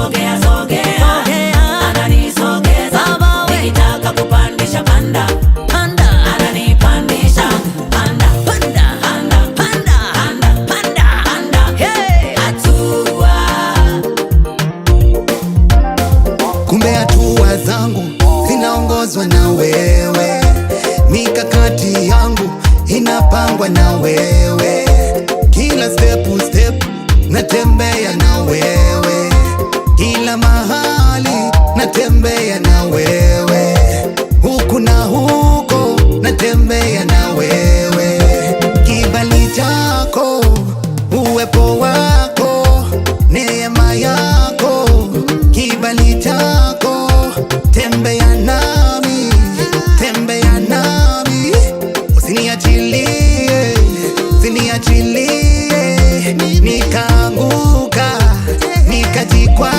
Nikisogea sogea, ananisogeza. Nikitaka kupandisha panda, panda, ananipandisha panda, panda, panda, panda, panda, panda, panda. Hey, hatua. Kumbe hatua zangu zinaongozwa na wewe, mikakati yangu inapangwa na wewe, kila step step natembea na wewe, kila mahali natembea na wewe, huku na huko natembea na wewe, kibali chako, uwepo wako, neema yako, kibali chako, tembea nami, tembea nami, usiniachilie, usiniachilie, nikaanguka, nikajikwaa.